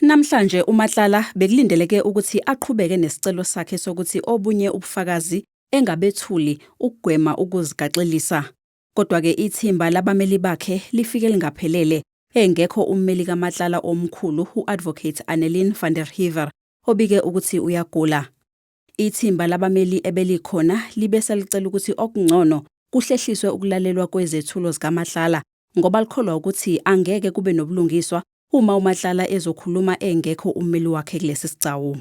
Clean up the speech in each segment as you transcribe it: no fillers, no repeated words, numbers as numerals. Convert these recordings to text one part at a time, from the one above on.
Namhlanje uMatlala bekulindeleke ukuthi aqhubeke nesicelo sakhe sokuthi obunye ubufakazi engabethuli ukugwema ukuzigaxelisa. Kodwa-ke ithimba labameli bakhe lifike lingaphelele engekho ummeli kaMatlala omkhulu u-Advocate Annelien van der Heever obike ukuthi uyagula. Ithimba labameli ebelikhona libe selicela ukuthi okungcono kuhlehliswe ukulalelwa kwezethulo zikaMatlala ngoba likholwa ukuthi angeke kube nobulungiswa uma uMatlala ezokhuluma engekho ummeli wakhe kulesi sigcawu.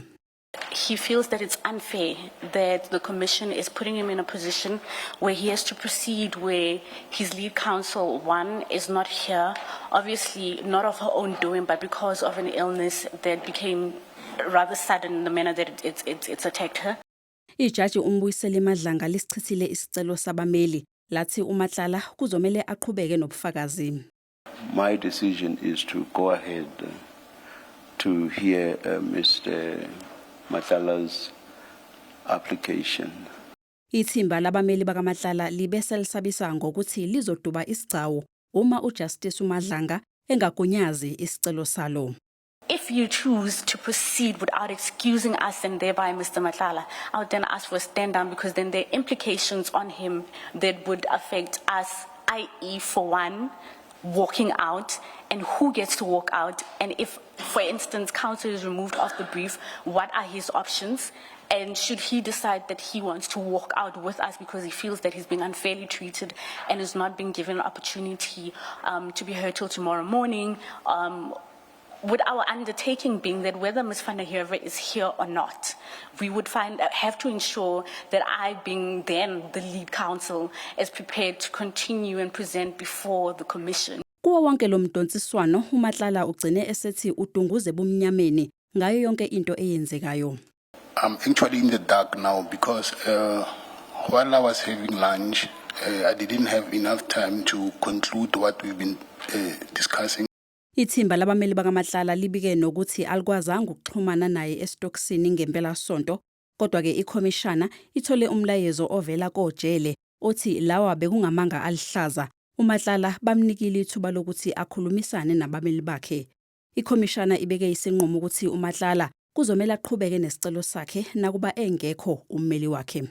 He feels that it's unfair that the commission is putting him in a position where he has to proceed where his lead counsel, one, is not here, obviously not of her own doing, but because of an illness that became rather sudden in the manner that it's attacked her. Ijaji uMbuyiseli Madlanga lisichithile isicelo sabameli lathi uMatlala kuzomele aqhubeke nobufakazi. My decision is to go ahead to hear Mr. Matlala's application. Ithimba labameli bakaMatlala libe selisabisa ngokuthi lizoduba isigcawu uma uJustice uMadlanga engagunyazi isicelo salo. If you choose to proceed without excusing us and thereby Mr. Matlala, I would then ask for a stand down because then there are implications on him that would affect us, i.e., for one, walking out and who gets to walk out. And if, for instance, counsel is removed off the brief, what are his options? And should he decide that he wants to walk out with us because he feels that he's being unfairly treated and is not being given an opportunity to be heard till tomorrow morning, with our undertaking being that whether Ms. Van der Heever is here or not, we would have to ensure that I, being then the lead counsel, is prepared to continue and present before the commission. Kuwo wonke lo mdonsiswano uMatlala ugcine esethi udunguze ebumnyameni ngayo yonke into eyenzekayo. I'm actually in the dark now because while I was having lunch, I didn't have enough time to conclude what we've been discussing. Ithimba labameli bakaMatlala libike nokuthi alikwazanga ukuxhumana naye esitokisini ngempelasonto, kodwa-ke ikhomishana ithole umlayezo ovela kojele othi lawa bekungamanga alihlaza. UMatlala bamnikile ithuba lokuthi akhulumisane nabameli bakhe. Ikhomishana ibeke isinqumo ukuthi uMatlala kuzomela aqhubeke nesicelo sakhe nakuba engekho ummeli wakhe.